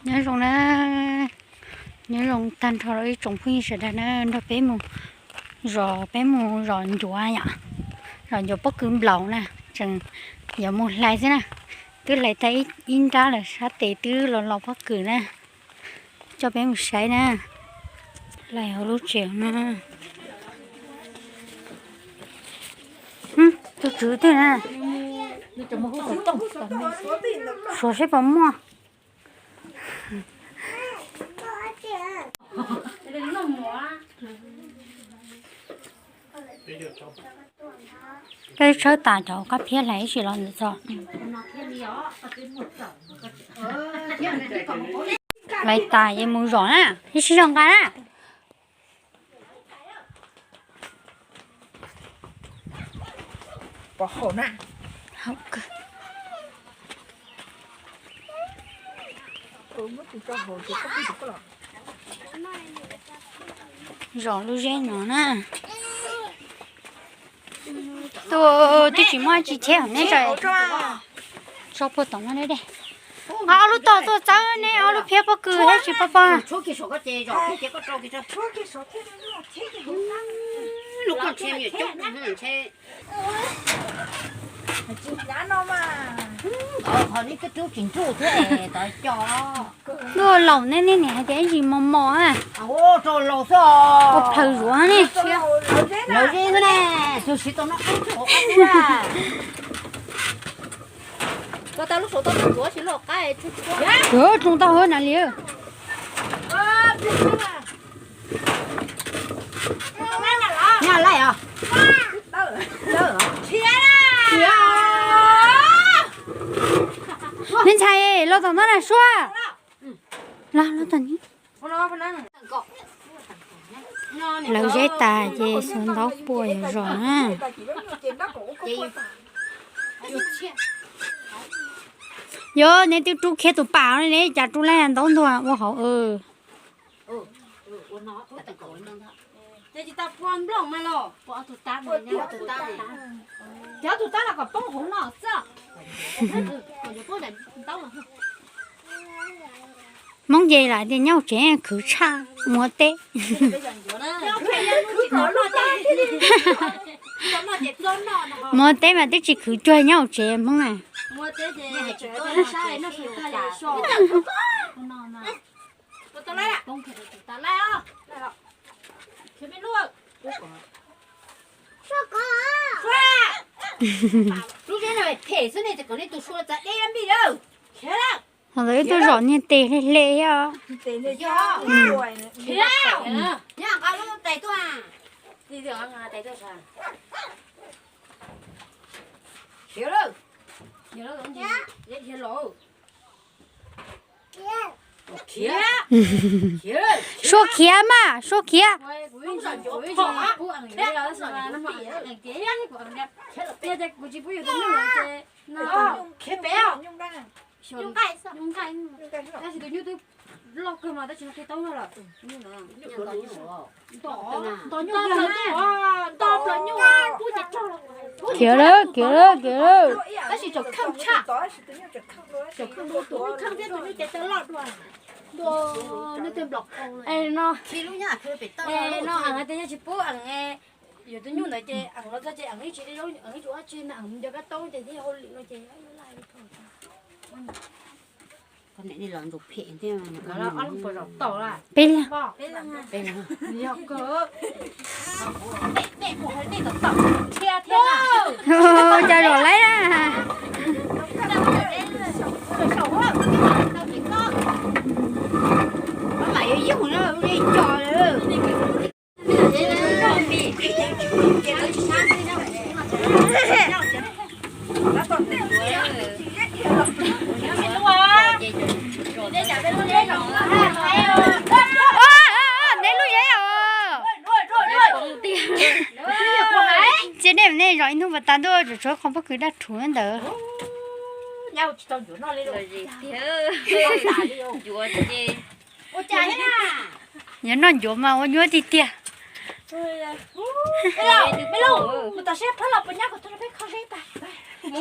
Nyob zoo na, nyob zoo tag nrho rau ib tsoom phooj ywg sawv daws na, nrog peb mus zos, peb mus zos ncuav yom, zos ncuav pob kws nplaum na, tseem yuav mus hlais xwb na, twb hlais tag ib nrab lawm, sab tes twb los los pob kws na, coj peb mus saib na, hlais hauv lub tsev na. Tus tswv twg na, suav seb puas muaj. Koj tshawb tas cov kab phiab hlais ib sim los ntawm txog. Hlais tas ces mus zom na, ib sij zog nqa na. Zom lub zeb no na. Tuaj twb tsis muaj tsis cheb neb tso. Tso puag tom no deb deb. Ob lub tog tuaj txawb neb ob lub phiab pob kws thiab tsis pab pab. Luaj laus neb, neb niam hais tias ib ntsis mos mos a. Ua plaws zuav ne. Lawv zeb xwb ne, tus siv tau no qab tsuj qab tsuj. Koj tau lub saum tau tus zuav tsis loj qab. Ua tsoo tau hauv na li. Neb ntxhais los tom no na Suab. Los, los tom ni. Lawv zeb tas ces xuas ntaub pua yuav zom na. Yog neb twb rub khiav tus pas ne, cas rub laj ntaub ntuag ua hauv. Ces tsis tau pua nplooj mas los pua tus tab, cov tus tab los kom poob hauv no xwb. Hmoob ces lam tias nyob hauv tsev khwv tshaj muav teb. Muav teb mas twb tsis khwv cuag nyob hauv tsev Hmoob na. Ho ntawd ib tug zom niag tes hle hle thiab. Suab khiav mas, suab khiav. Khiav lawm, khiav lawm, khiav lawm. Yog tus nyuj ntawd ces eem los txog ces eem ib tsi, eem ib tsi ua tsi na, eem nco kab taub ces thiaj hauj lwm no ces. Peb leeg. Cas zom laib na. Neb lub zeb os. Cia nej, nej zom ib hnub pas tas ntuj tsuas tshuav qhov pob kws daj rhuv ntawd. Yuav noj ncuav mas ua nyuaj tiag tiag.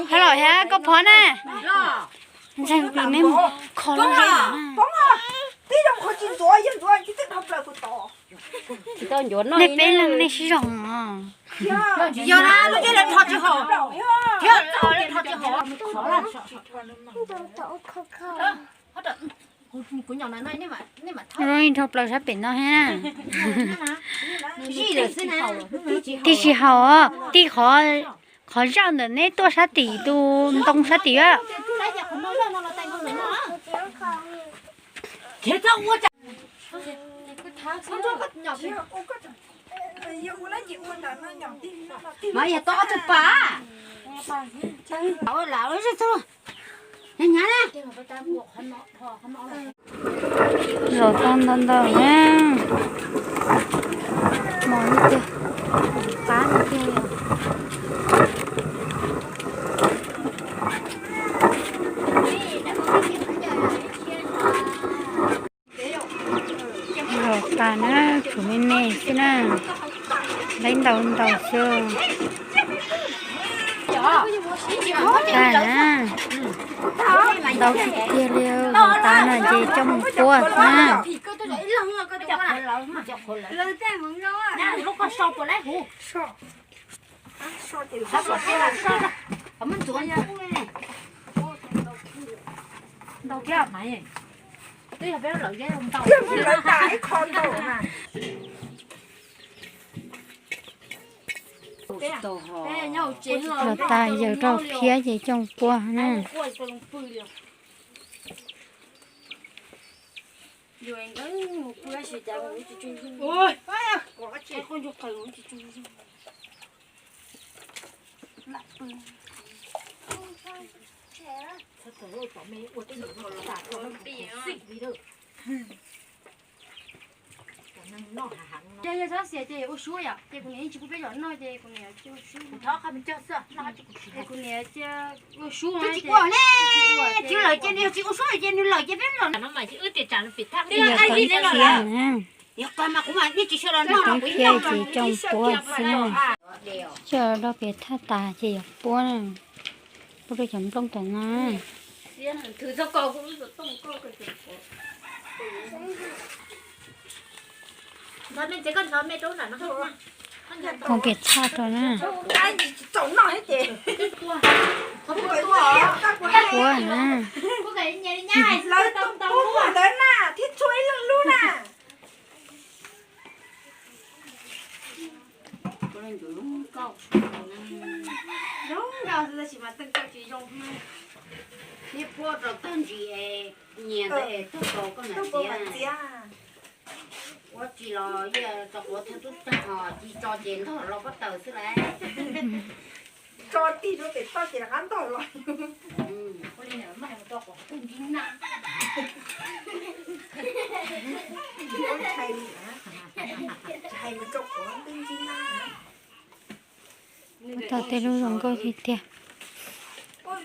Phab los thiab koj phov na. Ntseeg plis meb mus kho lub zeb na. Nej peb leeg nej sib zoo os. Yog na, lub teb lawv rho tsis haum, thiab lawv rho tsis haum. Zoo li dhau plaws sab pem no thiab na. Tij tsis haum os, tij qhov, qhov zaj ntawm neb tuaj sab tim tus ntoo sab tim a. Mas yog tau ob tug pas. Zom tau ntau ntau na. Mos li tiag, qab li tiag. Zom tas na, tshuav me me xwb na. Laib ntau ntau xwb. Tas na, ntau tiag tiag li, zom tas no ces coj mus puab xwb na. Zom tas yawm rau phiab ces coj puab na. Ces yog txhob xiam ces ua suab yom, ces kuv niam yeej tsis pub peb los noj ces kuv niam ua suab. Kuv niam ua suab tsis ua, tsis lawm ces nws tsis ua suab ces nws lawm ces peb los. Yog tau ib phiab na, tau ib phiab ces coj puab xwb na. Coj rau pem thaj tas ces yog puab na, puab rau cov nplooj tom no. Mus pem thaj rau na. Puab na. Nyiam puab rau tag ntsis es nyias ntawd es tuaj tos koj mam txiav. Ua tsis los yeej tso quav thawj tub tag os, tsis tso ces ntog los pob taws xwb lauj. Tso tig rau pem toj ces rov qab ntog los. Ua li ntawd mas tso quav twb ntsib nab. Tsis hais li, tsis hais mus tso quav twb ntsib nab. Ua tau tej lub zoo nkauj tiag tiag. Puab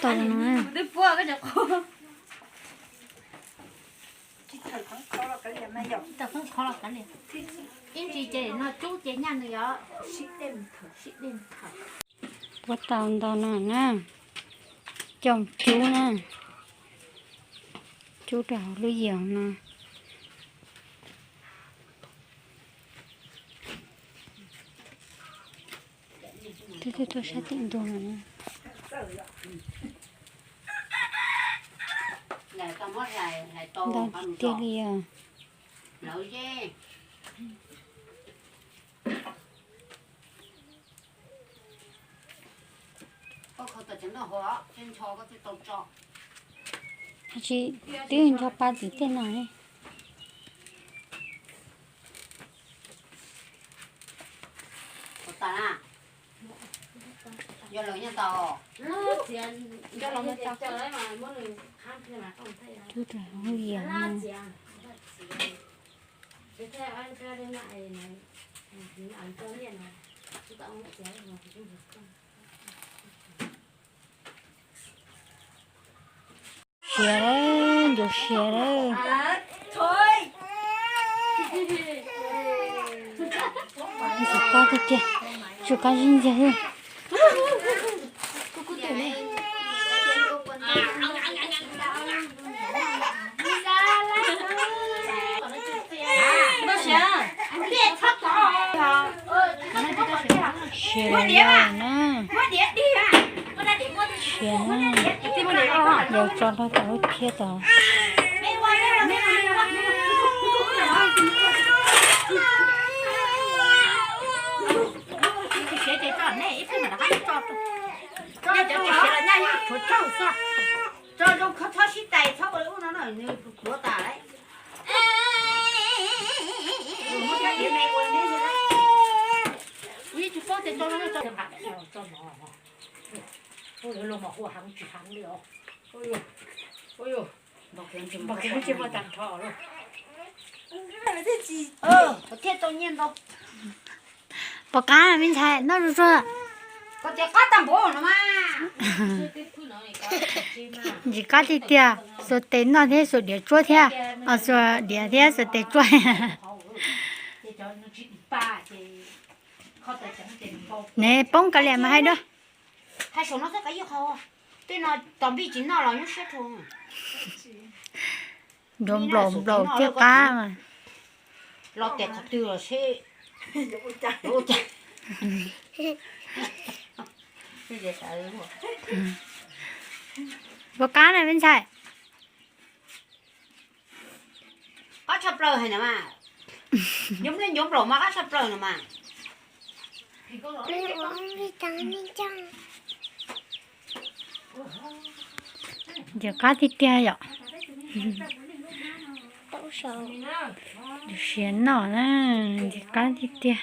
tau no. Ib ntsis ces no cub ces nyaj nws yog sib dej. Puab tau ntau no na, coj cub na, cub rau hauv lub yias no. Twb tuaj sab tim ntua no. Ntau tiag li os. Tsis, twb ncho pa tim tej no li. Cub rau hauv yias no. Siav lawm, ncuav siav lawm. Tiag, tsis qab zib ntiag xwb. Siav na. Siav na. Yog tso rau tom lub thiab tod. Pom qab me ntxhais noj zuj zus. Ntxim qab tiag tiag, xuas tes noj thiab xuas diav tsuab thiab, xuas diav thiab xuas tes tsuab. Ne poob kav liam mas hais dua. Nrov nplaum nplaum thiab qab mas. Pom qab na me ntxhais. Qab tshaj plaws hais na mas. Ncuv ncuv nplaum mas qab tshaj plaws na mas. Ntxim qab tiag tiag yom. Siav noj na, ntxim qab tiag tiag.